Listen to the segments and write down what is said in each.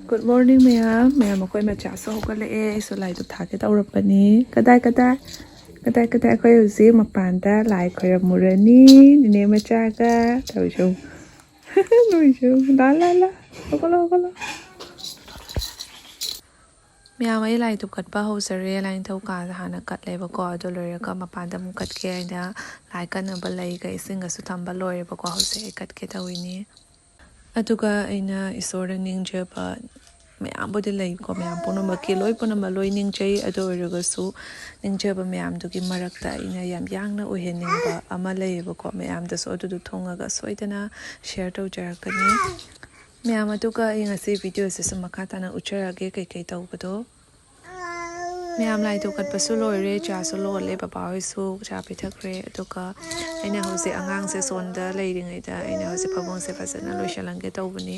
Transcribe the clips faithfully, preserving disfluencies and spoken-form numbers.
Good morning, ꯃꯌꯥꯝ꯫ ꯃꯌꯥꯝ, ꯑꯩꯈꯣꯏ ꯃꯆꯥꯁꯨ ꯍꯧꯒꯠꯂꯛꯑꯦ꯫ ꯑꯩꯁꯨ ꯂꯥꯏ ꯙꯨꯞ ꯊꯥꯒꯦ ꯇꯧꯔꯛꯄꯅꯤ꯫ ꯀꯗꯥꯏ, ꯀꯗꯥꯏ? ꯀꯗꯥꯏ, ꯀꯗꯥꯏ? ꯑꯩꯈꯣꯏ ꯍꯧꯖꯤꯛ ꯃꯄꯥꯟꯗ ꯂꯥꯏ ꯈꯣꯏꯔꯝꯃꯨꯔꯅꯤ, ꯅꯦꯅꯦ ꯃꯆꯥꯒ꯫ ꯇꯧꯔꯤꯁꯦ ꯌꯦꯡꯉꯨ꯫ ꯅꯣꯏꯁꯨ ꯌꯦꯡꯉꯨ꯫ ꯂꯥ, ꯂꯥ, ꯂꯥ꯫ ꯍꯧꯒꯠꯂꯣ, ꯍꯧꯒꯠꯂꯣ꯫ ꯃꯌꯥꯝ, ꯑꯩ ꯂꯥꯏ ꯙꯨꯞ ꯀꯠꯄ ꯍꯧꯖꯔꯦ꯫ ꯂꯥꯏꯅꯤꯡꯊꯧ ꯀꯥꯗ ꯍꯥꯟꯅ ꯀꯠꯂꯦꯕꯀꯣ꯫ ꯑꯗꯨ ꯂꯣꯏꯔꯒ ꯃꯄꯥꯟꯗ ꯑꯃꯨꯛ ꯀꯠꯀꯦ ꯍꯥꯏꯅ ꯂꯥꯏ ꯀꯠꯅꯕ ꯂꯩꯒ ꯏꯁꯤꯡꯒꯁꯨ ꯊꯝꯕ ꯂꯣꯏꯔꯦꯕꯀꯣ꯫ ꯍꯧꯖꯤꯛ ꯑꯩ ꯀꯠꯀꯦ ꯇꯧꯔꯤꯅꯤ꯫ ꯑꯗꯨꯒ ꯑꯩꯅ ꯏꯁꯣꯔꯗ ꯅꯤꯡꯖꯕ ꯃꯌꯥꯝꯕꯨꯗꯤ ꯂꯩꯀꯣ, ꯃꯌꯥꯝ ꯄꯨꯝꯅꯃꯛꯀꯤ, ꯂꯣꯏ ꯄꯨꯝꯅꯃꯛ ꯂꯣꯏ ꯅꯤꯡꯖꯩ꯫ ꯑꯗꯨ ꯑꯣꯏꯔꯒꯁꯨ ꯅꯤꯡꯖꯕ ꯃꯌꯥꯝꯗꯨꯒꯤ ꯃꯔꯛꯇ ꯑꯩꯅ ꯌꯥꯝ ꯌꯥꯡꯅ ꯑꯣꯏꯍꯟꯅꯤꯡꯕ ꯑꯃ ꯂꯩꯌꯦꯕꯀꯣ꯫ ꯃꯌꯥꯝꯗꯁꯨ ꯑꯗꯨꯗꯣ ꯊꯨꯡꯉꯒ ꯁꯣꯏꯗꯅ share ꯇꯧꯖꯔꯛꯀꯅꯤ꯫ ꯃꯌꯥꯝ, ꯑꯗꯨꯒ ꯑꯩ ꯉꯁꯤ videoꯁꯤꯁꯨ ꯃꯈꯥ ꯇꯥꯅ ꯎꯠꯆꯔꯛꯑꯒꯦ ꯀꯩꯀꯩ ꯇꯧꯕꯗꯣ꯫ ꯃꯌꯥꯝ, ꯂꯥꯏ ꯙꯨꯞ ꯀꯠꯄꯁꯨ ꯂꯣꯏꯔꯦ, ꯆꯥꯁꯨ ꯂꯣꯜꯂꯦ, ꯕꯕꯥ ꯍꯣꯏꯁꯨ ꯆꯥ ꯄꯤꯊꯛꯈ꯭ꯔꯦ꯫ ꯑꯗꯨꯒ ꯑꯩꯅ ꯍꯧꯖꯤꯛ ꯑꯉꯥꯡꯁꯦ ꯁꯣꯟꯗ ꯂꯩꯔꯤꯉꯩꯗ ꯑꯩꯅ ꯍꯧꯖꯤꯛ ꯐꯃꯨꯡꯁꯦ ꯐꯖꯅ ꯂꯣꯏꯁꯤꯜꯂꯝꯒꯦ ꯇꯧꯕꯅꯤ꯫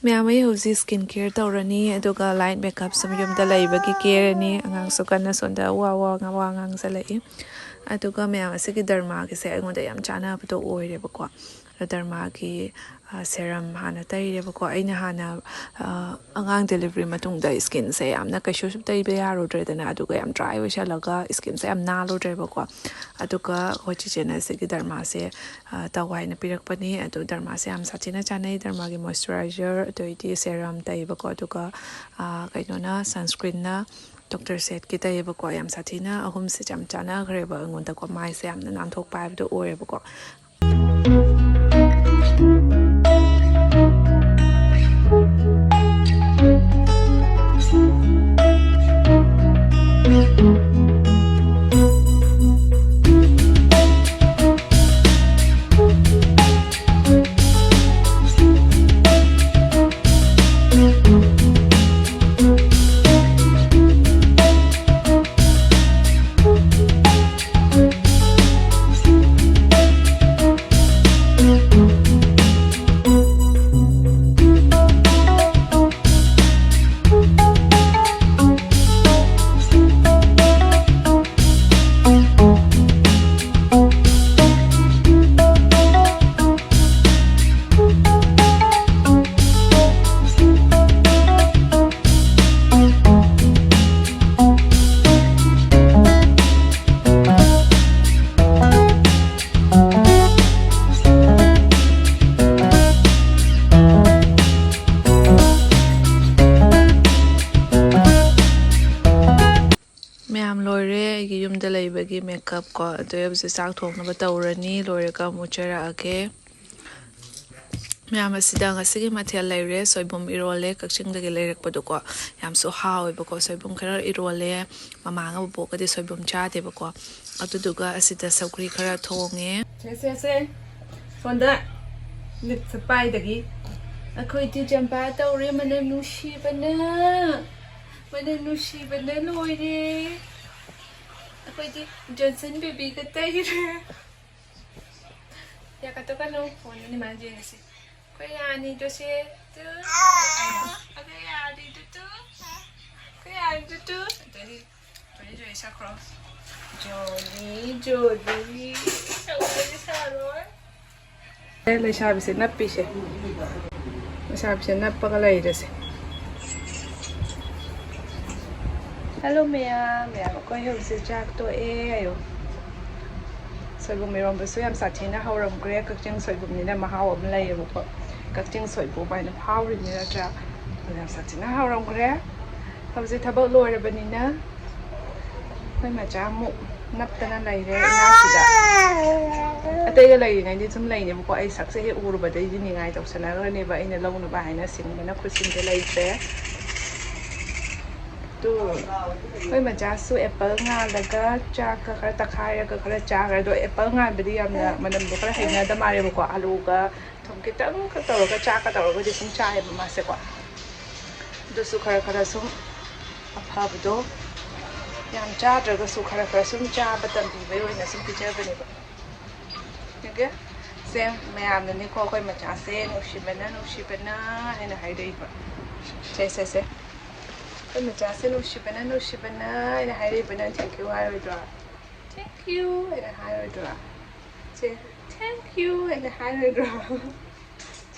ꯃꯌꯥꯝ, ꯑꯩ ꯍꯧꯖꯤꯛ skin care ꯇꯧꯔꯅꯤ, ꯑꯗꯨꯒ light makeup ꯁꯨꯝ ꯌꯨꯝꯗ ꯂꯩꯕꯒꯤ ꯀꯦꯔꯅꯤ꯫ ꯑꯉꯥꯡꯁꯨ ꯀꯟꯅ ꯁꯣꯝꯗ ꯋꯥ ꯋꯥ ꯉꯥ ꯋꯥ ꯉꯥꯡꯖꯜꯂꯛꯏ꯫ ꯑꯗꯨꯒ ꯃꯌꯥꯝ, ꯑꯁꯤꯒꯤ ꯗꯔꯃꯥꯒꯤꯁꯦ ꯑꯩꯉꯣꯟꯗ ꯌꯥꯝ ꯆꯥꯟꯅꯕꯗꯣ ꯑꯣꯏꯔꯦꯕꯀꯣ꯫ ꯑꯗꯣ ꯗꯔꯃꯥꯒꯤ, ꯑ, serum ꯍꯥꯟꯅ ꯇꯩꯔꯦꯕꯀꯣ꯫ ꯑꯩꯅ ꯍꯥꯟꯅ, ꯑ, ꯑꯉꯥꯡ delivery ꯃꯇꯨꯡꯗ skinꯁꯦ ꯌꯥꯝꯅ ꯀꯩꯁꯨ ꯇꯩꯕ ꯌꯥꯔꯨꯗ꯭ꯔꯦꯗꯅ, ꯑꯗꯨꯒ ꯌꯥꯝ dry ꯑꯣꯏꯁꯜꯂꯒ skinꯁꯦ ꯌꯥꯝ ꯅꯥꯜꯂꯨꯗ꯭ꯔꯦꯕꯀꯣ꯫ ꯑꯗꯨꯒ ꯑꯩꯈꯣꯏ ꯆꯤꯆꯦꯅ ꯁꯤꯒꯤ ꯗꯔꯃꯥꯁꯦ, ꯑ, ꯇꯧ ꯍꯥꯏꯅ ꯄꯤꯔꯛꯄꯅꯤ꯫ ꯑꯗꯨ ꯗꯔꯃꯥꯁꯦ ꯌꯥꯝ ꯁꯥꯊꯤꯅ ꯆꯥꯅꯩ꯫ ꯗꯔꯃꯥꯒꯤ moisturizer, ꯑꯗꯩꯗꯤ serum ꯇꯩꯕꯀꯣ, ꯑꯗꯨꯒ, ꯑ, ꯀꯩꯅꯣꯅ, sunscreenꯅ Doctor Sethꯀꯤ ꯇꯩꯌꯦꯕꯀꯣ꯫ ꯌꯥꯝ ꯁꯥꯊꯤꯅ ꯑꯍꯨꯝꯁꯦ ꯌꯥꯝ ꯆꯥꯟꯅꯈ꯭ꯔꯦꯕ ꯑꯩꯉꯣꯟꯗꯀꯣ꯫ ꯃꯥꯏꯁꯦ ꯌꯥꯝꯅ ꯅꯥꯟꯊꯣꯛꯄ ꯍꯥꯏꯕꯗꯣ ꯑꯣꯏꯌꯦꯕꯀꯣ꯫ ꯀꯣ ꯑꯗꯨ ꯍꯧꯖꯤꯛ ꯆꯥꯛ ꯊꯣꯡꯅꯕ ꯇꯧꯔꯅꯤ, ꯂꯣꯏꯔꯒ ꯑꯃꯨꯛ ꯆꯩꯔꯛꯑꯒꯦ꯫ ꯃꯌꯥꯝ ꯑꯁꯤꯗ ꯉꯁꯤꯒꯤ ꯃꯊꯦꯜ ꯂꯩꯔꯦ, ꯁꯣꯏꯕꯨꯝ ꯏꯔꯣꯜꯂꯦ, ꯀꯛꯆꯤꯡꯗꯒꯤ ꯂꯩꯔꯛꯄꯗꯣꯀꯣ꯫ ꯌꯥꯝꯁꯨ ꯍꯥꯎꯋꯦꯕꯀꯣ꯫ ꯁꯣꯏꯕꯨꯝ ꯈꯔ ꯏꯔꯣꯜꯂꯦ, ꯃꯃꯥꯒ ꯕꯕꯣꯛꯀꯗꯤ ꯁꯣꯏꯕꯨꯝ ꯆꯥꯗꯦꯕꯀꯣ꯫ ꯑꯗꯨꯗꯨꯒ ꯑꯁꯤꯗ ꯁꯧꯒ꯭ꯔꯤ ꯈꯔ ꯊꯣꯡꯉꯦ꯫ ꯁꯦ, ꯁꯦ, ꯁꯦ꯫ ꯁꯣꯝꯗ ꯂꯤꯞꯁꯦ ꯄꯥꯏꯗꯒꯤ꯫ ꯑꯩꯈꯣꯏꯗꯤ ꯆꯝꯄꯥ ꯇꯧꯔꯦ, ꯃꯅꯝ ꯅꯨꯡꯁꯤꯕꯅ, ꯃꯅꯝ ꯅꯨꯡꯁꯤꯕꯅ ꯂꯣꯏꯔꯦ꯫ ꯑꯩꯈꯣꯏꯗꯤ ꯖꯣꯟꯁꯟ ꯕꯦꯕꯤꯒ ꯇꯩꯔꯦ꯫ ꯌꯥ ꯀꯠꯇꯣꯛꯀꯅꯨ, ꯐꯣꯟꯗ ꯑꯗꯨꯃꯥꯏꯅ ꯌꯦꯡꯉꯁꯤ꯫ ꯑꯩꯈꯣꯏ ꯌꯥꯅꯤꯗꯨꯁꯦ ꯇꯨ꯫ ꯑꯩꯈꯣꯏ ꯌꯥꯅꯤꯗꯨ ꯇꯨ꯫ ꯑꯩꯈꯣꯏ ꯌꯥꯅꯤꯗꯨ ꯇꯨ꯫ ꯑꯗꯩꯗꯤ ꯖꯣꯂꯤ, ꯖꯣꯂꯤ ꯁꯛꯈ꯭ꯔꯣ꯫ ꯖꯣꯂꯤ, ꯖꯣꯂꯤ꯫ ꯇꯧꯗ꯭ꯔꯗꯤ ꯁꯥꯔꯣꯏ꯫ ꯑꯦ, ꯂꯩꯁꯥꯕꯤꯁꯦ ꯅꯞꯄꯤꯁꯦ꯫ ꯂꯩꯁꯥꯕꯤꯁꯦ ꯅꯞꯄꯒ ꯂꯩꯔꯁꯦ꯫ ꯍꯜꯂꯣ ꯃꯌꯥꯝ, ꯃꯌꯥꯝ ꯑꯩꯈꯣꯏ ꯍꯧꯖꯤꯛ ꯆꯥꯛ ꯇꯣꯛꯑꯦ ꯍꯥꯏꯌꯣ꯫ ꯁꯣꯏꯕꯨꯝ ꯏꯔꯣꯝꯕꯁꯨ ꯌꯥꯝ ꯁꯥꯊꯤꯅ ꯍꯧꯔꯝꯈ꯭ꯔꯦ꯫ ꯀꯛꯆꯤꯡ ꯁꯣꯏꯕꯨꯝꯅꯤꯅ ꯃꯍꯥꯎ ꯑꯃ ꯂꯩꯌꯦꯕꯀꯣ꯫ ꯀꯛꯆꯤꯡ ꯁꯣꯏꯕꯨꯝ ꯍꯥꯏꯅ ꯐꯥꯎꯔꯤꯕꯅꯤ ꯅꯠꯇ꯭ꯔꯥ? ꯑꯗꯣ ꯌꯥꯝ ꯁꯥꯊꯤꯅ ꯍꯧꯔꯝꯈ꯭ꯔꯦ꯫ ꯍꯧꯖꯤꯛ ꯊꯕꯛ ꯂꯣꯏꯔꯕꯅꯤꯅ ꯑꯩꯈꯣꯏ ꯃꯆꯥ ꯑꯃꯨꯛ ꯅꯞꯇꯅ ꯂꯩꯔꯦ ꯏꯅꯥꯛꯁꯤꯗ꯫ ꯑꯇꯩꯒ ꯂꯩꯔꯤꯉꯩꯗꯤ ꯁꯨꯝ ꯂꯩꯅꯦꯕꯀꯣ꯫ ꯑꯩ ꯁꯛꯁꯦ ꯍꯦꯛ ꯎꯔꯨꯕꯗꯩꯗꯤ ꯅꯤꯡꯉꯥꯏ ꯇꯧꯁꯟꯅꯈ꯭ꯔꯅꯦꯕ꯫ ꯑꯩꯅ ꯂꯧꯅꯕ ꯍꯥꯏꯅ ꯁꯤꯡꯕꯅ ꯈꯨꯠꯁꯤꯡꯁꯦ ꯂꯩꯇ꯭ꯔꯦ꯫ ꯇꯨ, ꯑꯩꯈꯣꯏ ꯃꯆꯥꯁꯨ ꯑꯦꯄꯜ ꯉꯥꯜꯂꯒ ꯆꯥꯛꯀ ꯈꯔ ꯇꯛꯈꯥꯏꯔꯒ ꯈꯔ ꯆꯥꯈ꯭ꯔꯦ꯫ ꯑꯗꯣ ꯑꯦꯄꯜ ꯉꯥꯟꯕꯗꯤ ꯌꯥꯝꯅ ꯃꯅꯝꯗꯣ ꯈꯔ ꯍꯩꯅꯗ ꯃꯥꯜꯂꯦꯕꯀꯣ꯫ ꯑꯂꯨꯒ ꯊꯨꯝ ꯈꯤꯇꯪ ꯈꯛ ꯇꯧꯔꯒ ꯆꯥꯛꯀ ꯇꯧꯔꯒꯗꯤ ꯁꯨꯝ ꯆꯥꯏꯌꯦꯕ ꯃꯥꯁꯦꯀꯣ꯫ ꯑꯗꯨꯁꯨ ꯈꯔ ꯈꯔ ꯁꯨꯝ ꯑꯐꯕꯗꯣ ꯌꯥꯝ ꯆꯥꯗ꯭ꯔꯒꯁꯨ ꯈꯔ ꯈꯔ ꯁꯨꯝ ꯆꯥꯕ ꯇꯝꯕꯤꯕꯩ ꯑꯣꯏꯅ ꯁꯨꯝ ꯄꯤꯖꯕꯅꯦꯕ꯫ ꯑꯣꯀꯦ? ꯁꯦ, ꯃꯌꯥꯝꯅꯅꯤꯀꯣ ꯑꯩꯈꯣꯏ ꯃꯆꯥꯁꯦ ꯅꯨꯡꯁꯤꯕꯅ, ꯅꯨꯡꯁꯤꯕꯅ ꯍꯥꯏꯅ ꯍꯥꯏꯔꯛꯏꯕ꯫ ꯁꯦ, ꯁꯦ, ꯁꯦ꯫ ꯑꯩꯈꯣꯏ ꯃꯆꯥꯁꯦ ꯅꯨꯡꯁꯤꯕꯅ, ꯅꯨꯡꯁꯤꯕꯅ ꯍꯥꯏꯅ ꯍꯥꯏꯔꯛꯏꯕ꯫ ꯅꯪ thank you ꯍꯥꯏꯔꯣꯏꯗ꯭ꯔꯣ? Thank you ꯍꯥꯏꯅ ꯍꯥꯏꯔꯣꯏꯗ꯭ꯔꯣ? ꯁꯦ, thank you ꯍꯥꯏꯅ ꯍꯥꯏꯔꯣꯏꯗ꯭ꯔꯣ?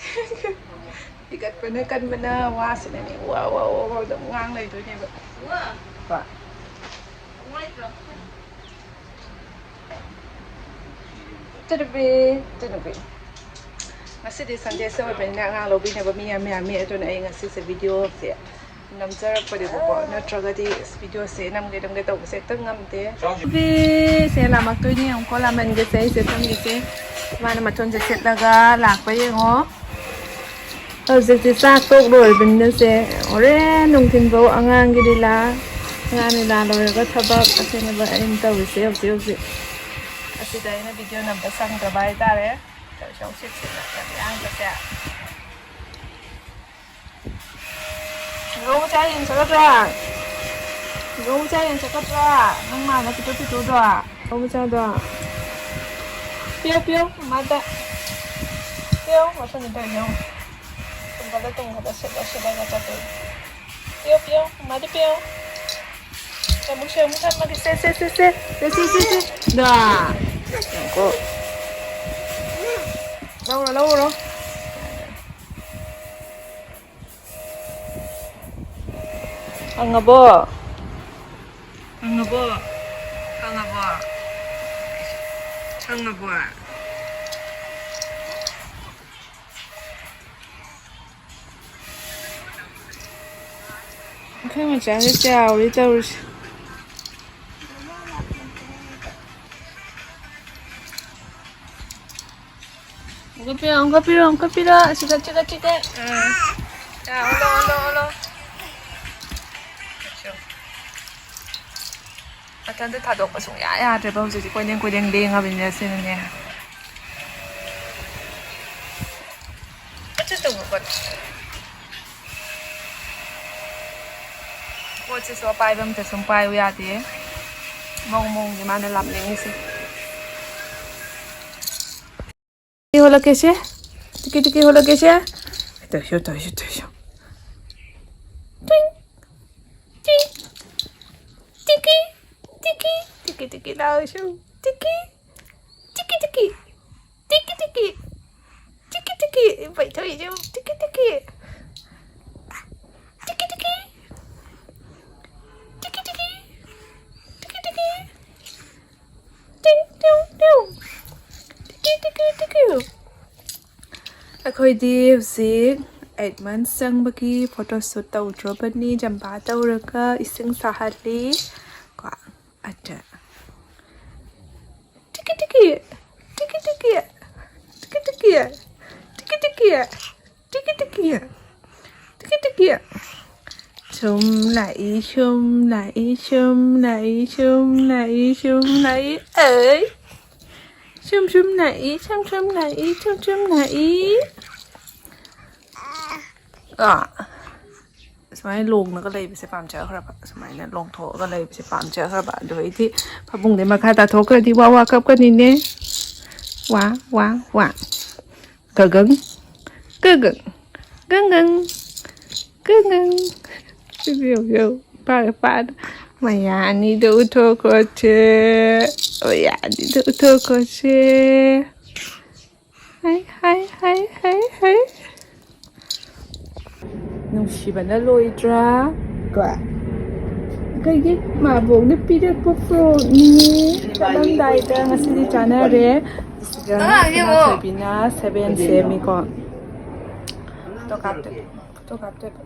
ꯍꯤꯒꯠꯄꯅ ꯀꯟꯕꯅ ꯋꯥꯁꯤꯅꯅꯦ ꯋꯥ, ꯋꯥ, ꯋꯥ, ꯋꯥ ꯑꯗꯨꯝ ꯉꯥꯡ ꯂꯩꯗꯣꯏꯅꯦꯕ꯫ ꯀꯣ? ꯇꯨꯅꯨꯕꯤ, ꯇꯨꯅꯨꯕꯤ꯫ ꯉꯁꯤꯗꯤ Sundayꯁꯨ ꯑꯣꯏꯕꯅꯤꯅ ꯑꯉꯥꯡ ꯂꯧꯕꯤꯅꯕ ꯃꯤ ꯌꯥꯝ ꯌꯥꯝꯃꯤ, ꯑꯗꯨꯅ ꯑꯩ ꯉꯁꯤꯁꯦ videoꯁꯦ ꯅꯝꯖꯔꯛꯄꯅꯦꯕꯀꯣ, ꯅꯠꯇ꯭ꯔꯒꯗꯤ ꯚꯤꯗꯤꯑꯣꯁꯦ ꯅꯝꯒꯦ ꯅꯝꯒꯦ ꯇꯧꯕꯁꯦ ꯍꯦꯛꯇ ꯉꯝꯗꯦ꯫ ꯁꯦ ꯂꯥꯝꯃꯛꯇꯣꯏꯅꯦ, ꯌꯦꯡꯉꯨꯀꯣ, ꯂꯥꯝꯃꯟꯒꯦꯁꯦ ꯑꯩꯁꯦ ꯊꯝꯒꯦꯁꯦ꯫ ꯃꯥꯅ ꯃꯊꯣꯟꯁꯦ ꯁꯦꯠꯂꯒ ꯂꯥꯛꯄ ꯌꯦꯡꯉꯣ꯫ ꯍꯧꯖꯤꯛꯇꯤ ꯆꯥꯛ ꯇꯣꯛ ꯂꯣꯏꯔꯕꯅꯤꯅ ꯁꯦ, ꯍꯣꯔꯦꯟ ꯅꯨꯡꯊꯤꯟꯐꯧ ꯑꯉꯥꯡꯒꯤ ꯂꯤꯂꯥ, ꯑꯉꯥꯡ ꯂꯤꯂꯥ ꯂꯣꯏꯔꯒ ꯊꯕꯛ ꯑꯁꯤꯅꯦꯕ ꯑꯩꯅ ꯇꯧꯔꯤꯁꯦ ꯍꯧꯖꯤꯛ ꯍꯧꯖꯤꯛ꯫ ꯑꯁꯤꯗ ꯑꯩꯅ ꯚꯤꯗꯤꯑꯣ ꯅꯝꯕ ꯁꯪꯗ꯭ꯔꯕ ꯍꯥꯏꯇꯥꯔꯦ꯫ ꯇꯧꯔꯤꯁꯦ ꯌꯦꯡꯉꯨ, ꯁꯤꯠ ꯁꯤꯠꯅ ꯌꯥꯝ ꯌꯥꯡꯕꯁꯦ꯫ ꯍꯧꯗꯣꯡ ꯃꯆꯥ ꯌꯦꯡ ꯆꯠꯀꯗ꯭ꯔꯥ? ꯍꯧꯗꯣꯡ ꯃꯆꯥ ꯌꯦꯡ ꯆꯠꯀꯗ꯭ꯔꯥ? ꯅꯪ ꯃꯥꯅ ꯄꯤꯇꯨ ꯄꯤꯇꯨꯗꯣ? ꯍꯧꯗꯣꯡ ꯃꯆꯥꯗꯣ? ꯄꯤꯌꯣ, ꯄꯤꯌꯣ, ꯃꯃꯥꯗ꯫ ꯄꯤꯌꯣ, ꯃꯊꯪꯒꯤ ꯇꯧꯔꯤꯁꯦ ꯌꯦꯡꯉꯣ꯫ ꯇꯨꯝꯕꯗ ꯇꯨꯝꯕꯗ ꯁꯤꯠꯂ ꯁꯤꯠꯂꯒ ꯆꯠꯇꯣꯏꯅꯦ꯫ ꯄꯤꯌꯣ, ꯄꯤꯌꯣ, ꯃꯃꯥꯗ ꯄꯤꯌꯣ꯫ ꯁꯦ, ꯑꯃꯨꯛ ꯁꯦ, ꯑꯃꯨꯛ ꯊꯝꯃꯒꯦ꯫ ꯁꯦ, ꯁꯦ, ꯁꯦ, ꯁꯦ꯫ ꯁꯦ, ꯁꯦ, ꯁꯦ, ꯁꯦ꯫ ꯗꯥ꯫ ꯉꯥꯏꯈꯣ꯫ ꯂꯧꯔꯣ, ꯂꯧꯔꯣ꯫ ꯐꯪꯉꯕꯣ? ꯐꯪꯉꯕꯣ? ꯐꯪꯉꯕꯣ? ꯐꯪꯉꯕꯣ? ꯑꯩꯈꯣꯏ ꯃꯆꯥꯁꯦ ꯆꯥꯎꯔꯦ ꯇꯧꯔꯤꯁꯦ꯫ ꯑꯃꯨꯛꯀ ꯄꯤꯔꯣ, ꯑꯃꯨꯛꯀ ꯄꯤꯔꯣ, ꯑꯃꯨꯛꯀ ꯄꯤꯔꯣ꯫ ꯑꯁꯤꯗ ꯆꯤꯛꯑ ꯆꯤꯛꯑ꯫ ꯑꯥ꯫ ꯑꯥ, ꯑꯣꯜꯂꯣ, ꯑꯣꯜꯂꯣ, ꯑꯣꯜꯂꯣ꯫ ꯃꯊꯟꯇ ꯊꯥꯗꯣꯛꯄ ꯁꯨꯡꯌꯥ ꯌꯥꯗ꯭ꯔꯦꯕ ꯍꯧꯖꯤꯛꯇꯤ, ꯀꯣꯏꯂꯦꯡ ꯀꯣꯏꯂꯦꯡ ꯂꯦꯡꯉꯕꯅꯤꯅ ꯁꯤꯅꯅꯦ꯫ ꯑꯆꯥ, ꯇꯧꯕ ꯄꯣꯠ꯫ ꯄꯣꯠꯁꯤꯁꯨ ꯑꯄꯥꯏꯕ ꯑꯝꯇ ꯁꯨꯝ ꯄꯥꯏꯌꯨ ꯌꯥꯗꯦ꯫ ꯃꯑꯣꯡ ꯃꯑꯣꯡꯒꯤ ꯃꯥꯅ ꯂꯥꯝꯅꯤꯡꯉꯤꯁꯦ꯫ ꯇꯤꯀꯤ ꯍꯣꯜꯂꯛꯀꯦꯁꯦ꯫ ꯇꯤꯀꯤ ꯇꯤꯀꯤ ꯍꯣꯜꯂꯛꯀꯦꯁꯦ꯫ ꯇꯧꯁꯣ, ꯇꯧꯁꯣ, ꯇꯧꯁꯣ꯫ ꯇꯤꯡ, ꯇꯤꯡ, ꯇꯤꯀꯤ, ꯇꯤꯀꯤ, ꯇꯤꯀꯤ ꯇꯤꯀꯤ ꯂꯥꯎꯁꯨ꯫ ꯇꯤꯀꯤ, ꯇꯤꯀꯤ ꯇꯤꯀꯤ, ꯇꯤꯀꯤ ꯇꯤꯀꯤ, ꯇꯤꯀꯤ ꯇꯤꯀꯤ꯫ ꯄꯩꯊꯣꯛꯏꯁꯨ ꯇꯤꯀꯤ ꯇꯤꯀꯤ꯫ ꯇꯤꯀꯤ ꯇꯤꯀꯤ꯫ ꯇꯤꯀꯤ ꯇꯤꯀꯤ꯫ ꯇꯤꯀꯤ ꯇꯤꯀꯤ꯫ ꯇꯤꯡ, ꯇꯤꯡ, ꯇꯤꯡ꯫ ꯇꯤꯀꯤ, ꯇꯤꯀꯤ, ꯇꯤꯀꯤ꯫ ꯑꯩꯈꯣꯏꯗꯤ ꯍꯧꯖꯤꯛ ꯑꯦꯠ ꯃꯟꯁ ꯆꯪꯕꯒꯤ ꯐꯣꯇꯣ ꯁꯨꯠ ꯇꯧꯗ꯭ꯔꯣꯕꯅꯤ, ꯖꯝꯕꯥ ꯇꯧꯔꯒ ꯏꯁꯤꯡ ꯁꯥꯍꯜꯂꯤ꯫ ꯀꯣ, ꯑꯗ ꯇꯤꯀꯤ ꯇꯤꯀꯤ, ꯇꯤꯀꯤ ꯇꯤꯀꯤ, ꯇꯤꯀꯤ ꯇꯤꯀꯤ, ꯇꯤꯀꯤ ꯇꯤꯀꯤ, ꯇꯤꯀꯤ ꯇꯤꯀꯤ, ꯇꯤꯀꯤ ꯇꯤꯀꯤ꯫ ꯁꯨꯝ ꯂꯥꯛꯏ, ꯁꯨꯝ ꯂꯥꯛꯏ, ꯁꯨꯝ ꯂꯥꯛꯏ, ꯁꯨꯝ ꯂꯥꯛꯏ, ꯁꯨꯝ ꯂꯥꯛꯏ꯫ ꯑꯩ ꯁꯨꯝ ꯁꯨꯝ ꯂꯥꯛꯏ, ꯁꯨꯝ ꯁꯨꯝ ꯂꯥꯛꯏ, ꯁꯨꯝ ꯁꯨꯝ ꯂꯥꯛꯏ꯫ ꯑꯥ, ꯁꯨꯃꯥꯏꯅ ꯂꯣꯡꯉꯒ ꯂꯩꯕꯁꯦ ꯄꯥꯝꯖꯈ꯭ꯔꯕ, ꯁꯨꯃꯥꯏꯅ ꯂꯣꯡꯊꯣꯛꯑꯒ ꯂꯩꯕꯁꯦ ꯄꯥꯝꯖꯈ꯭ꯔꯕ꯫ ꯑꯗꯨ ꯑꯩꯗꯤ ꯐꯃꯨꯡꯗꯩ ꯃꯈꯥ ꯇꯥꯊꯣꯛꯈ꯭ꯔꯗꯤ ꯋꯥ ꯋꯥ ꯀꯞꯀꯅꯤꯅꯦ꯫ ꯋꯥ, ꯋꯥ, ꯋꯥ꯫ ꯒꯒꯪ, ꯒꯒꯪ, ꯒꯪꯒꯪ, ꯒꯪꯒꯪ꯫ ꯌꯧ, ꯌꯧ, ꯄꯥꯔꯦ, ꯄꯥꯔꯦ꯫ ꯃꯌꯥ ꯑꯅꯤꯗꯣ ꯎꯠꯊꯣꯛꯈꯣꯁꯦ, ꯃꯌꯥ ꯑꯅꯤꯗꯣ ꯎꯠꯊꯣꯛꯈꯣꯁꯦ꯫ ꯍꯥꯏ, ꯍꯥꯏ, ꯍꯥꯏ, ꯍꯥꯏ, ꯍꯥꯏ꯫ ꯅꯨꯡꯁꯤꯕꯅ ꯂꯣꯏꯗ꯭ꯔꯥ? ꯀꯣ? ꯑꯩꯈꯣꯏꯒꯤ ꯃꯥꯕꯣꯛꯅ ꯄꯤꯔꯛꯄ ꯐ꯭ꯔꯣꯛꯅꯤ꯫ ꯆꯠꯂꯝꯗꯥꯏꯗ ꯉꯁꯤꯗꯤ ꯆꯥꯅꯔꯦ꯫ ꯁꯤꯗ ꯑꯉꯥꯡꯁꯦ ꯁꯅꯥꯊꯣꯏꯕꯤꯅ ꯁꯚꯦꯟ ꯁꯦꯝꯃꯤꯀꯣ꯫ ꯐꯣꯇꯣ ꯀꯥꯞꯇꯣꯏꯕ, ꯐꯣꯇꯣ ꯀꯥꯞꯇꯣꯏꯕ꯫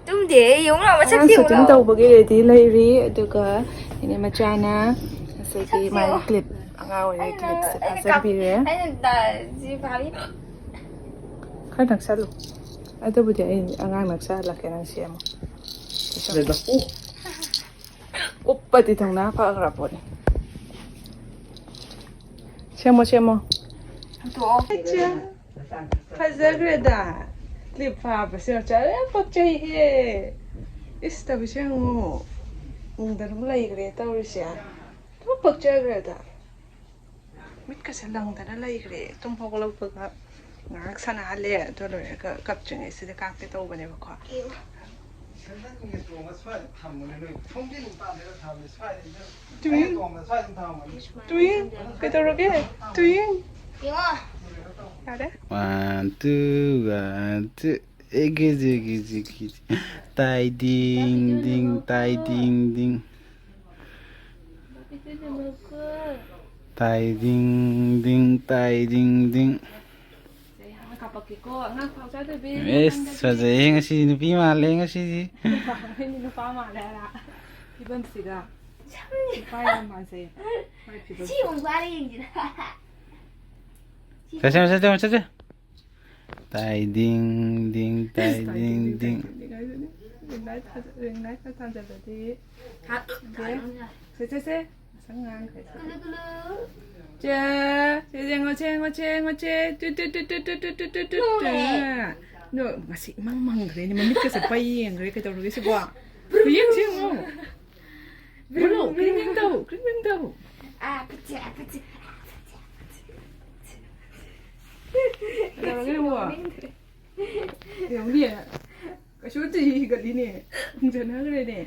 ꯇꯨꯝꯗꯦ, ꯌꯦꯡꯉꯨ ꯂꯥꯎ, ꯃꯁꯛꯇꯤ ꯑꯉꯥꯡ ꯌꯦꯡꯉꯨ ꯁꯨꯇꯤꯡ ꯂꯥꯎ꯫ ꯇꯧꯕꯒꯤ ꯔꯦꯗꯤ ꯂꯩꯔꯤ, ꯑꯗꯨꯒ ꯏꯅꯦ ꯃꯆꯥꯅ ꯉꯁꯥꯏꯒꯤ ꯃꯥꯒꯤ ꯀ꯭ꯂꯤꯞ, ꯑꯉꯥꯡ ꯑꯣꯏꯔꯤꯉꯩ ꯀ꯭ꯂꯤꯞꯁꯦ ꯐꯥꯖꯟꯕꯤꯔꯦ꯫ ꯑꯩꯅ ꯗꯥ-, ꯁꯤ ꯐꯥꯕꯤ-, ꯈꯔ ꯅꯛꯁꯜꯂꯨ꯫ ꯑꯗꯨꯕꯨꯗꯤ ꯑꯩ ꯑꯉꯥꯡ ꯅꯛꯁꯜꯍꯜꯂꯛꯀꯦ, ꯅꯪ ꯁꯦꯝꯃꯣ꯫ ꯎꯞꯄꯗꯤ ꯊꯧꯅꯥ ꯐꯈ꯭ꯔ ꯄꯣꯠꯅꯤ꯫ ꯁꯦꯝꯃꯣ, ꯁꯦꯝꯃꯣ꯫ ꯍꯟꯇꯣꯛꯑꯣ꯫ ꯐꯖꯈ꯭ꯔꯦꯗ꯫ ꯀ꯭ꯂꯤꯞ ꯐꯥꯕꯁꯦ ꯃꯆꯥ ꯌꯥꯝ ꯄꯛꯆꯩꯍꯦ꯫ ꯏꯁ, ꯇꯧꯔꯤꯁꯦ ꯌꯦꯡꯉꯨ꯫ ꯎꯪꯗꯅ ꯑꯃꯨꯛ ꯂꯩꯈ꯭ꯔꯦ ꯇꯧꯔꯤꯁꯦ꯫ ꯌꯥꯝ ꯄꯛꯆꯈ꯭ꯔꯦꯗ꯫ ꯃꯤꯠꯀꯁꯦ ꯂꯪꯗꯅ ꯂꯩꯈ꯭ꯔꯦ꯫ ꯇꯨꯝ ꯍꯧꯒꯠꯂꯛꯄꯒ ꯉꯥꯏꯍꯥꯛ ꯁꯥꯟꯅꯍꯜꯂꯦ꯫ ꯑꯗꯨ ꯂꯣꯏꯔꯒ ꯀꯞꯇ꯭ꯔꯤꯉꯩꯁꯤꯗ ꯀꯥꯞꯀꯦ ꯇꯧꯕꯅꯦꯕꯀꯣ꯫ ꯇꯨꯏ꯫ ꯇꯨꯏ, ꯀꯩꯗꯧꯔꯒꯦ? ꯇꯨꯏ꯫ ꯌꯥꯔꯦ? One, two, one, two. ꯑꯦꯒꯤ ꯖꯤꯒꯤ ꯖꯤꯒꯤ ꯖꯤ꯫ ꯇꯥꯏ ꯗꯤꯡ ꯗꯤꯡ, ꯇꯥꯏ ꯗꯤꯡ ꯗꯤꯡ꯫ ꯇꯥꯏ ꯗꯤꯡ ꯗꯤꯡ, ꯇꯥꯏ ꯗꯤꯡ ꯗꯤꯡ꯫ ꯑꯣꯀꯦꯀꯣ, ꯑꯉꯥꯡ ꯐꯥꯎ ꯆꯥꯗꯕꯤ꯫ ꯑꯦꯁ, ꯐꯖꯩꯌꯦ ꯉꯁꯤꯗꯤ, ꯅꯨꯄꯤ ꯃꯥꯜꯂꯦ ꯉꯁꯤꯗꯤ꯫ ꯅꯨꯄꯥ ꯃꯥꯜꯂꯦ ꯍꯥꯏꯔ? ꯐꯤꯕꯝꯁꯤꯒ ꯅꯨꯄꯥ ꯌꯥꯝ ꯃꯥꯟꯖꯩ꯫ ꯃꯥꯏ ꯐꯤꯕꯝ꯫ ꯁꯤ ꯑꯃꯨꯛ ꯋꯥꯔ ꯌꯦꯡꯁꯤꯔ? ꯆꯠꯁꯦ, ꯆꯠꯁꯦ, ꯆꯠꯁꯦ꯫ ꯇꯥꯏ ꯗꯤꯡ ꯗꯤꯡ, ꯇꯥꯏ ꯗꯤꯡ ꯗꯤꯡ꯫ ꯔꯤꯡ ꯂꯥꯏꯠ ꯊꯥꯖ-, ꯔꯤꯡ ꯂꯥꯏꯠ ꯈꯔ ꯊꯥꯟꯖꯜꯂꯗꯤ꯫ ꯁꯦ, ꯁꯦ, ꯁꯦ꯫ ꯃꯁꯪ ꯉꯥꯡꯈ꯭ꯔꯦ꯫ ꯆꯦ, ꯆꯦ, ꯌꯦꯡꯉꯣ, ꯆꯦ, ꯌꯦꯡꯉꯣ, ꯆꯦ, ꯌꯦꯡꯉꯣ, ꯆꯦ꯫ ꯇꯨ, ꯇꯨ, ꯇꯨ, ꯇꯨ꯫ ꯅꯣ, ꯉꯁꯤ ꯏꯃꯪ ꯃꯪꯈ꯭ꯔꯦꯅꯦ, ꯃꯃꯤꯠꯀꯁꯦ ꯄꯩ ꯌꯦꯡꯈ꯭ꯔꯦ꯫ ꯀꯩꯗꯧꯔꯒꯦ ꯁꯤꯕꯣ? ꯌꯦꯡꯁꯤ ꯌꯦꯡꯉꯣ꯫ ꯕ꯭ꯔꯨ, ꯕ꯭ꯔꯨ, ꯀ꯭ꯔꯤꯡ ꯀ꯭ꯔꯤꯡ ꯇꯧ, ꯀ꯭ꯔꯤꯡ ꯀ꯭ꯔꯤꯡ ꯇꯧ꯫ ꯑꯥ, ꯐꯠꯆꯦ, ꯐꯠꯆꯦ, ꯐꯠꯆꯦ, ꯐꯠꯆꯦ꯫ ꯀꯩꯗꯧꯔꯒꯦ ꯅꯪꯕꯣ? ꯌꯦꯡꯉꯨꯅꯦ꯫ ꯀꯩꯁꯨ ꯅꯠꯇꯦ, ꯍꯤꯒꯠꯂꯤꯅꯦ꯫ ꯈꯣꯡꯖꯟꯅꯈ꯭ꯔꯦꯅꯦ꯫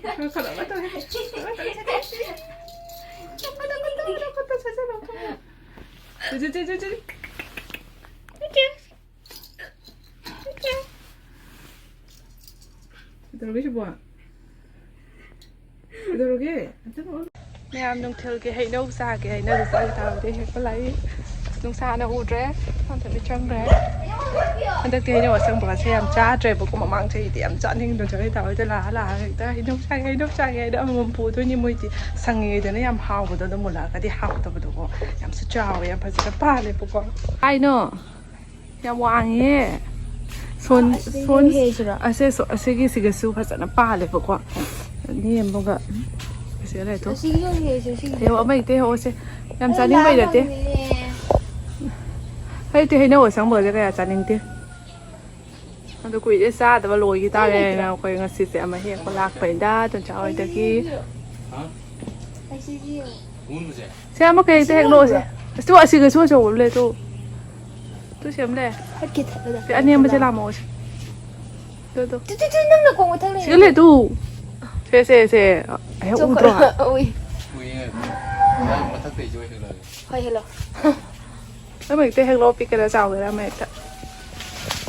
ꯈꯔ ꯈꯔ ꯇꯧꯔꯦ꯫ ꯈꯔ ꯇꯧꯔꯦ꯫ ꯈꯔ ꯇꯧꯔꯦ꯫ ꯆꯦ, ꯆꯦ, ꯆꯦ, ꯆꯦ, ꯆꯦ꯫ ꯀꯩꯗꯧꯔꯒꯦ ꯁꯤꯕꯣ? ꯀꯩꯗꯧꯔꯒꯦ? ꯑꯝꯇ ꯅꯣꯛꯑꯣ꯫ ꯃꯌꯥꯝ ꯅꯨꯡꯊꯤꯜꯒꯤ ꯍꯩꯅꯧ ꯆꯥꯒꯦ ꯍꯥꯏꯅ ꯆꯥꯒꯦ ꯇꯧꯔꯗꯤ ꯍꯦꯛꯄ ꯂꯥꯛꯏ꯫ ꯅꯨꯡꯁꯥꯅ ꯎꯗ꯭ꯔꯦ꯫ ꯁꯣꯝꯗꯗꯤ ꯆꯪꯈ꯭ꯔꯦ꯫ ꯍꯟꯗꯛꯇꯤ ꯍꯩꯅꯧ ꯑꯁꯪꯕꯒꯁꯦ ꯌꯥꯝ ꯆꯥꯗ꯭ꯔꯦꯕꯀꯣ꯫ ꯃꯃꯥꯡ ꯆꯍꯤꯗꯤ ꯌꯥꯝ ꯆꯥꯅꯤꯡꯗꯅ ꯆꯠꯂꯤ꯫ ꯇꯥ ꯍꯣꯏꯗ ꯂꯥꯛꯑ ꯂꯥꯛꯑꯒ ꯍꯦꯛꯇ ꯍꯩꯅꯧ ꯆꯥꯒꯦ, ꯍꯩꯅꯧ ꯆꯥꯒꯦ ꯍꯥꯏꯅ ꯑꯃꯃꯝ ꯄꯨꯗꯣꯏꯅꯤ꯫ ꯃꯣꯏꯗꯤ ꯁꯪꯉꯤꯉꯩꯗꯅ ꯌꯥꯝ ꯍꯥꯎꯕꯗꯣ ꯑꯗꯨꯝ ꯃꯨꯜꯂꯛꯑꯒꯗꯤ ꯍꯥꯎꯇꯕꯗꯣꯀꯣ꯫ ꯌꯥꯝꯁꯨ ꯆꯥꯎꯋꯦ, ꯌꯥꯝ ꯐꯖꯅ ꯄꯥꯜꯂꯦꯕꯀꯣ꯫ ꯀꯥꯏꯅꯣ? ꯌꯥꯝ ꯋꯥꯡꯉꯦ꯫ ꯁꯣꯟ-, ꯑꯥ, ꯑꯁꯤꯗꯒꯤ ꯁꯣꯟ-, ꯍꯦꯛꯁꯤꯔꯥ? ꯑꯁꯦ-, ꯁꯣ-, ꯑꯁꯤꯒꯤꯁꯤꯒꯁꯨ ꯐꯖꯅ ꯄꯥꯜꯂꯦꯕꯀꯣ꯫ ꯅꯦꯝꯕꯒ꯫ ꯑꯁꯤꯗ ꯂꯩꯇꯣ꯫ ꯑꯁꯤꯒꯤ ꯑꯣꯏꯅ ꯍꯦꯛꯁꯦ, ꯁꯤꯒꯤ꯫ ꯍꯦꯛꯑꯣ, ꯑꯃ ꯍꯦꯛꯇ ꯍꯦꯛꯑꯣꯁꯦ꯫ ꯌꯥꯝ ꯑꯩ ꯆꯥꯅꯤꯡꯕꯩ ꯂꯥꯝ ꯅꯠꯇꯦ꯫ ꯉꯝꯗꯦꯅꯦ꯫ ꯑꯩꯗꯤ ꯍꯩꯅꯧ ꯑꯁꯪꯕꯁꯦ ꯀꯌꯥ ꯆꯥꯅꯤꯡꯗꯦ꯫ ꯑꯗꯣ ꯀꯨꯏꯔꯦ ꯆꯥꯗꯕ, ꯂꯣꯏꯈꯤ ꯇꯥꯔꯦꯅ ꯑꯩꯈꯣꯏ ꯉꯁꯤꯁꯦ ꯑꯃ ꯍꯦꯛꯄ ꯂꯥꯛꯄꯅꯤꯗ, ꯇꯣꯟꯆꯥ ꯍꯣꯏꯗꯒꯤ꯫ ꯁꯦ ꯑꯃ ꯀꯩꯗ ꯍꯦꯛꯂꯛꯑꯣꯁꯦ꯫ ꯑꯁꯤꯕꯨ ꯑꯁꯤꯒꯁꯨ ꯑꯆꯧꯕ ꯑꯃ ꯂꯩ, ꯇꯨ꯫ ꯇꯨ ꯁꯤ ꯑꯃ ꯂꯩ꯫ ꯍꯠꯀꯦ ꯊꯠꯂꯗ꯫ ꯁꯤ ꯑꯅꯦꯝꯕꯁꯦ ꯂꯥꯝꯃꯛꯑꯣꯁꯦ꯫ ꯇꯨ, ꯇꯨ꯫ ꯇꯨ, ꯇꯨ, ꯇꯨ, ꯅꯪ ꯅꯀꯣꯡ ꯃꯊꯛ ꯂꯩ꯫ ꯁꯤꯒ ꯂꯩ, ꯇꯨ꯫ ꯁꯦ, ꯁꯦ, ꯁꯦ꯫ ꯍꯦꯛ ꯎꯗ꯭ꯔꯣ? ꯎꯏ꯫ ꯎꯏꯌꯦ꯫ ꯃꯊꯛꯇꯩꯁꯨ ꯑꯣꯏ ꯍꯦꯛꯂꯛꯑꯒꯦ꯫ ꯍꯣꯏ, ꯍꯦꯛꯂꯛꯑꯣ꯫ ꯑꯃ ꯍꯦꯛꯇ ꯍꯦꯛꯂꯛꯑꯣ, ꯄꯤꯛꯀꯦꯔꯥ ꯆꯥꯎꯒꯦꯔꯥ ꯑꯃ ꯍꯦꯛꯇ꯫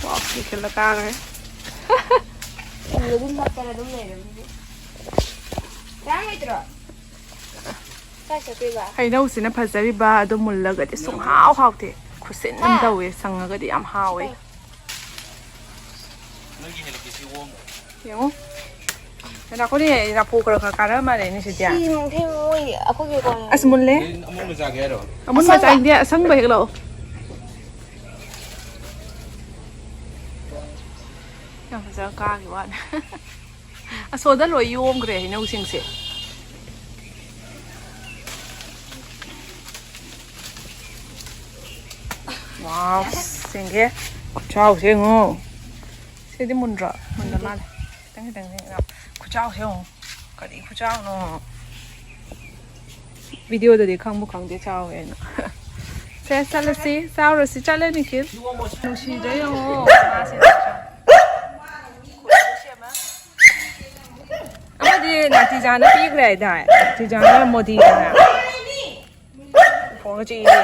ꯋꯥꯎ, ꯄꯤꯛꯁꯜꯂ ꯀꯥꯈ꯭ꯔꯦ꯫ ꯎꯗ ꯑꯗꯨꯝ ꯅꯞꯇꯅ ꯑꯗꯨꯝ ꯂꯩꯔꯕꯅꯤꯅꯦ꯫ ꯆꯥꯔꯝꯃꯣꯏꯗ꯭ꯔꯣ? ꯀꯥꯏ ꯆꯠꯇꯣꯏꯕ? ꯍꯩꯅꯧꯁꯤꯅ ꯐꯖꯔꯤꯕ, ꯑꯗꯣ ꯃꯨꯜꯂꯒꯗꯤ ꯁꯨꯡꯍꯥꯎ ꯍꯥꯎꯇꯦ꯫ ꯈꯨꯁꯤꯟ ꯑꯃ ꯍꯥ? ꯇꯧꯋꯦ, ꯁꯪꯉꯒꯗꯤ ꯌꯥꯝ ꯍꯥꯎꯋꯦ꯫ ꯅꯣꯏꯒꯤ ꯍꯦꯂꯤꯀꯤꯁꯤ ꯑꯣꯝ꯫ ꯌꯦꯡꯉꯨ꯫ ꯅꯥꯀꯣꯅꯦ, ꯂꯐꯨ ꯈꯔ ꯈꯔ ꯀꯥꯔ ꯃꯥꯜꯂꯦꯅꯦ ꯁꯤꯗꯤ꯫ ꯁꯤ ꯃꯈꯩ ꯃꯣꯏ ꯑꯩꯈꯣꯏꯒꯤ ꯀꯣꯟꯅ ꯑꯁ, ꯃꯨꯜꯂꯦ꯫ ꯅꯣꯏ ꯑꯃꯨꯟꯕ ꯆꯥꯒꯦ ꯍꯥꯏꯔꯣ? ꯑꯃꯨꯟꯕ ꯑꯁꯪꯕ꯫ ꯆꯥꯅꯤꯡꯗꯦ, ꯑꯁꯪꯕ ꯍꯦꯛꯂꯛꯑꯣ꯫ ꯌꯥꯝ ꯐꯖꯅ ꯀꯥꯈꯤ ꯋꯥꯅꯦ꯫ ꯑꯁꯣꯗ ꯂꯣꯏ ꯌꯣꯝꯈ꯭ꯔꯦ ꯍꯩꯅꯧꯁꯤꯡꯁꯦ꯫ ꯋꯥꯎ, ꯁꯦꯡꯒꯦ꯫ ꯈꯨꯠꯆꯥꯎꯁꯦ ꯌꯦꯡꯉꯣ꯫ ꯁꯤꯗꯤ ꯃꯨꯟꯗ꯭ꯔꯣ? ꯃꯨꯟꯗ ꯃꯥꯜꯂꯦ꯫ ꯈꯤꯇꯪ ꯈꯤꯇꯪ ꯌꯦꯡꯉꯣ꯫ ꯈꯨꯠꯆꯥꯎꯁꯦ ꯌꯦꯡꯉꯣ꯫ ꯀꯔꯤ ꯈꯨꯠꯆꯥꯎꯅꯣ? ꯚꯤꯗꯤꯑꯣꯗꯗꯤ ꯈꯪꯕꯨ ꯈꯪꯗꯦ ꯆꯥꯎꯋꯦꯅ꯫ ꯁꯦ, ꯆꯠꯂꯁꯤ, ꯆꯥꯎꯔꯁꯤ, ꯆꯠꯂꯦ ꯅꯤꯈꯤꯜ꯫ ꯅꯨꯡꯁꯤꯗ꯭ꯔꯥ ꯌꯦꯡꯉꯣ, ꯃꯥꯁꯦ ꯅꯠꯇ꯭ꯔꯥ? ꯑꯃꯗꯤ ꯅꯥꯇꯤꯖꯥꯅ ꯄꯤꯈ꯭ꯔꯦ ꯍꯥꯏꯗꯥꯏ? ꯅꯥꯇꯤꯖꯥꯅ ꯃꯣꯗꯤꯗꯅ꯫ ꯐꯣꯟꯒ ꯆꯤꯛꯏꯅꯦ꯫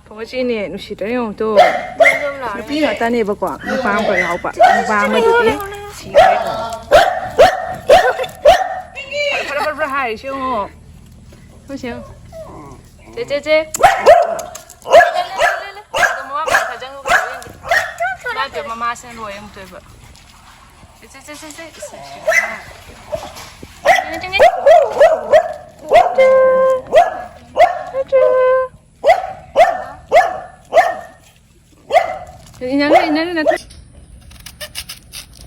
ꯐꯣꯟꯒ ꯆꯤꯛꯏꯅꯦ, ꯅꯨꯡꯁꯤꯗ꯭ꯔꯥ ꯌꯦꯡꯉꯣ ꯇꯨ꯫ ꯅꯨꯄꯤ ꯉꯥꯛꯇꯅꯦꯕꯀꯣ, ꯅꯨꯄꯥ ꯑꯃꯈꯛ ꯌꯥꯎꯕ꯫ ꯅꯨꯄꯥ ꯑꯃꯗꯨꯗꯤ ꯁꯤꯈ꯭ꯔꯦ꯫ ꯐꯔ ꯐꯔ ꯐꯔ ꯍꯥꯏꯔꯤꯁꯦ ꯌꯦꯡꯉꯣ꯫ ꯍꯣꯏ, ꯁꯦ ꯌꯦꯡꯉꯣ꯫ ꯆꯦ, ꯆꯦ, ꯆꯦ꯫ ꯑꯗꯣ ꯃꯃꯥ ꯃꯅꯥꯛꯇ ꯆꯪꯉꯨ ꯀꯩꯗꯧ ꯌꯦꯡꯒꯦ? ꯏꯃꯥꯏ ꯄꯦꯝꯃ, ꯃꯃꯥꯁꯦ ꯂꯣꯏꯔꯦ ꯑꯃꯨꯛꯇꯣꯏꯕ꯫ ꯆꯦ, ꯆꯦ, ꯆꯦ, ꯆꯦ, ꯆꯦ꯫ ꯏꯁ, ꯏꯁ, ꯏꯁ꯫ ꯆꯪꯉꯦ, ꯆꯪꯉꯦ꯫ ꯏꯟꯅꯔꯦ, ꯏꯟꯅꯔꯦ, ꯅꯠꯇꯦ꯫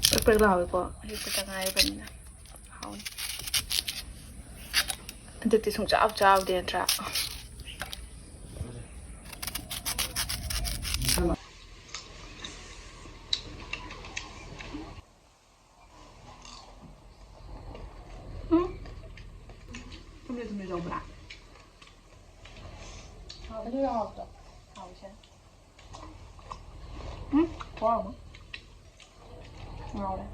ꯄ꯭ꯔꯦꯛ ꯄ꯭ꯔꯦꯛ ꯂꯥꯎꯋꯦꯀꯣ꯫ ꯑꯌꯨꯛꯇ ꯉꯥꯏꯔꯕꯅꯤꯅ꯫ ꯍꯥꯎꯅꯤ꯫ ꯍꯟꯗꯛꯇꯤ ꯁꯨꯡꯆꯥ ꯆꯥꯎꯗꯦ ꯅꯠꯇ꯭ꯔꯥ? ꯎꯝ? ꯊꯨꯝꯂꯤ ꯊꯨꯝꯂꯤ ꯇꯧꯕ꯭ꯔꯥ? ꯍꯥꯎꯕꯅꯤ, ꯍꯥꯎꯕꯗꯣ꯫ ꯍꯥꯎꯁꯦ꯫ ꯎꯝ? ꯈꯨꯍꯥꯎ ꯑꯃ꯫ ꯉꯥꯎꯔꯦ꯫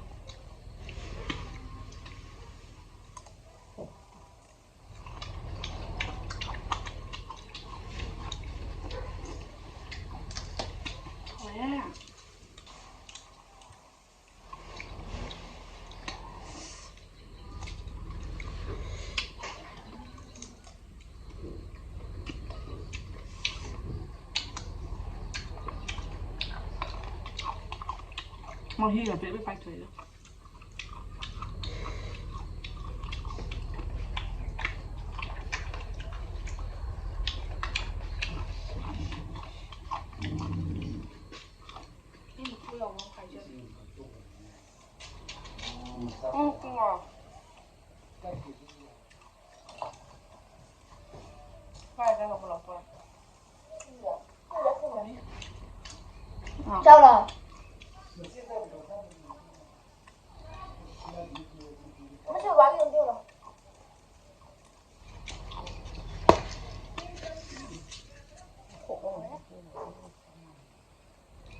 ꯍꯥꯎꯔꯦ꯫ ꯃꯍꯤꯒ ꯄꯦꯠ ꯄꯦꯠ ꯄꯥꯏꯊꯣꯛꯏꯗ꯫ ꯎꯝ, ꯎꯝ꯫ ꯆꯥꯎꯂꯣ꯫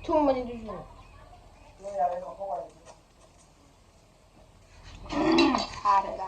ꯊꯨꯝꯕꯅꯤ ꯑꯗꯨꯁꯨ꯫ ꯎꯝ, ꯁꯥꯔꯦꯗ꯫